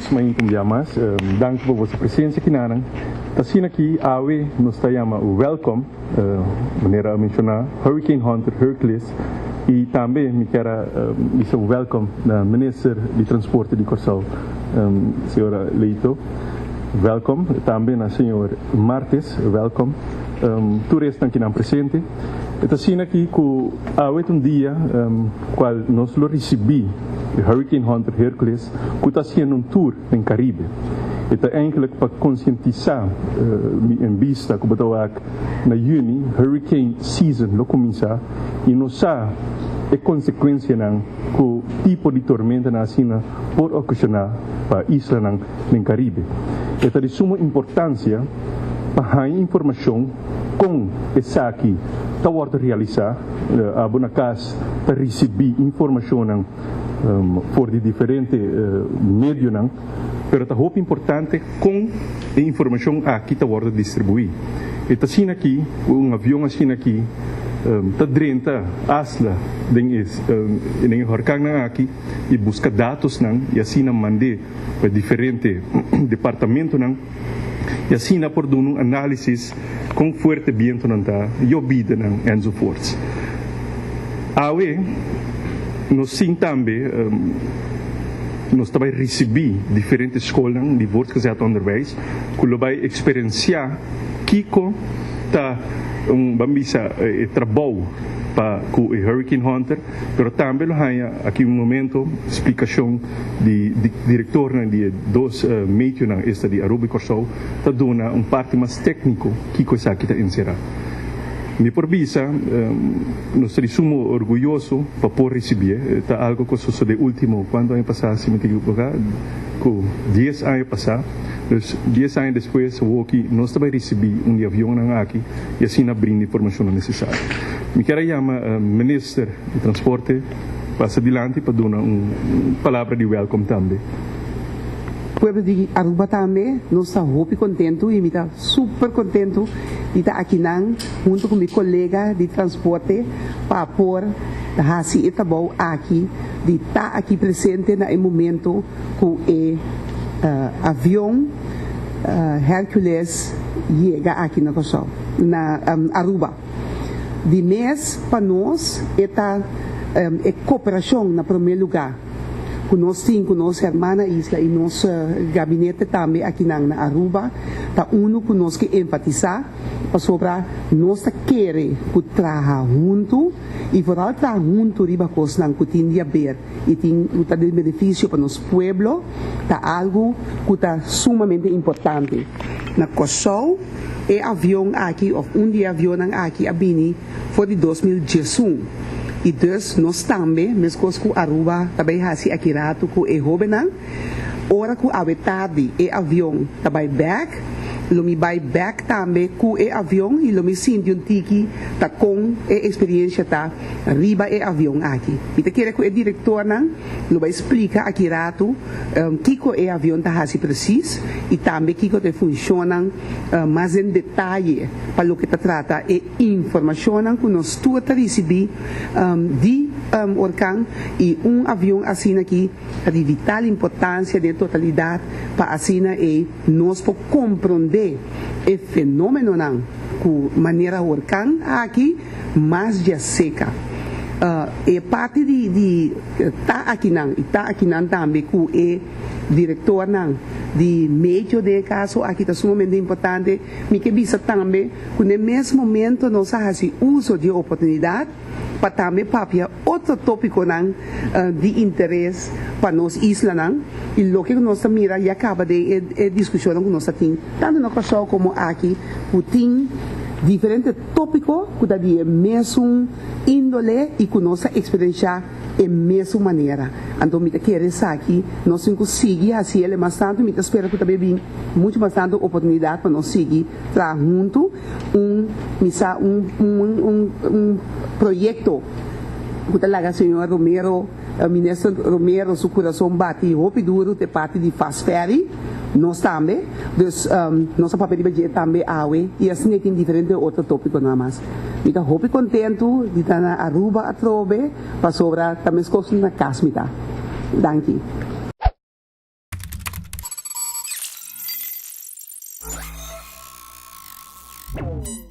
Diamars mainta un bia mas. Danki pa boso presencia kinanan. Ta asina aki awe nos ta yama welcome, manera a menciona, Hurricane Hunter Hercules y tambe mi kier a bisa un welcome na Minister di Transporte di Corsou, Señora Leito. Welcome tambe na Señor Martes, welcome. Tur esnan kinan presente. E ta asina aki cu awe ta un dia cual nos lo ricibi e Hurricane Hunter Hercules cu ta haciendo un tour den Caribe. E ta eigenlijk pa concientisa mi en bista cu bo ta wak na juni hurricane season lo cuminsa y nos sa e consecuencianan cu tipo di tormentanan asina por ocasiona pa islanan den Caribe. E ta di sumo importancia pa haña informacion con esaki ta wordo realisa. Abo na cas ta ricibi informacionnan for di diferente medionan, pero ta hopi importante con e informacion aki ta wordo distribui. E ta asina aki cu un avion asina aki ta drenta asla den e horcannan aki y busca datosnan y asina mand'e pa diferente departamentonan y asina por duna un análisis con fuerte bientonan ta, yobidanan enzovoorts. Awe nos sin tambe nos ta bay ricibi diferente scolnan di voortgezet onderwijs cu lo bay experiencia kico ta un ban bisa e trabou pa cu e Hurricane Hunter. Pero tambe lo haña aki un momento splikashon di direktornan di e dos metionan, esta di Aruba i Kòrsou, ta duna un parti mas tékniko kiko esaki ta enserá. Mi por bisa nos ta di sumo orguyoso pa por risibié. Ta algo ku a sosodé último kuantu aña pasá, si mi ta ekiboká, ku dies aña pasá. Dus dies aña despues awoki nos ta bai risibí un di avionnan aki i asina brinda informashonnan nesesario. Mi kier a yama Minister di Transporte pasa dilanti pa duna un palabra di welkom tambe. Pueblo di Aruba tambe nos ta hopi kontentu i mi ta super kontentu di ta akinan huntu ku mi kolega di transporte pa por hasi e trabou aki di ta aki presente na e momento ku e avion Hercules yega aki na Kòrsou, na Aruba. Di mes pa nos e ta e koperashon na promé lugá ku nos tin ku nos hermana isla i nos gabinete tambe akinan na Aruba ta unu ku nos ke enfatisá pasobra nos ta kere ku traha huntu i foral traha huntu riba kosnan ku tin di aber i tin ku ta di benefisio pa nos pueblo ta algu ku ta sumamente importante. Na Kòrsou e avion aki òf un di e avionnan aki a bini for di 2011 i dus nos tambe meskos ku Aruba ta bai hasi aki ratu ku e hóbennan ora ku awe tardi e avion ta bai bèk lo mi bai bèk tambe ku e avion i lo mi sinti un tiki ta kon e eksperiensha ta riba e avion aki. Mi ta kere ku e direktornan lo bai splika aki ratu kiko e avion ta hasi presis i tambe kiko ta e funshonnan mas den detaye pa loke ta trata e informashonnan ku nos tur ta risibí di orkan i un avion asina aki ta di vital importansia den e totalidat pa asina ei nos por komprondé e fenomenonan ku manera orkan aki Mas dja seka. E parti di di ta akinan i ta akinan tambe ku e direktornan di medio den e kaso aki ta sumamente importante. Mi ke bisa tambe ku n'e mes momento nos a hasi uso di e oportunidat pa tambe papia otro topikonan di interes pa nos islanan i loke ku nos ta mira ya kaba den e diskushonnan ku nos ta tin tantu na Kòrsou komo aki ku tin diferente Tópiko ku ta di e mesun índole i ku nos ta eksperenshá e mesun manera. Anto mi ta kere esaki, nos tin ku sigui hasi el e mas tantu i mi ta spera ku ta bin muchu mas tantu oportunidat pa nos sigui traha huntu un mi sa un un un un proyekto ku ta laga señor Romero Minister Romero su kurason bati hopi duru te parti di Fast Ferry, nos tambe. Dus nos a papia riba dje tambe awe y asina e tin diferente otro topiconan mas. Mi ta hopi contento di ta na Aruba atrobe pasobra ta meskos na cas mi ta. Danki. Thank you.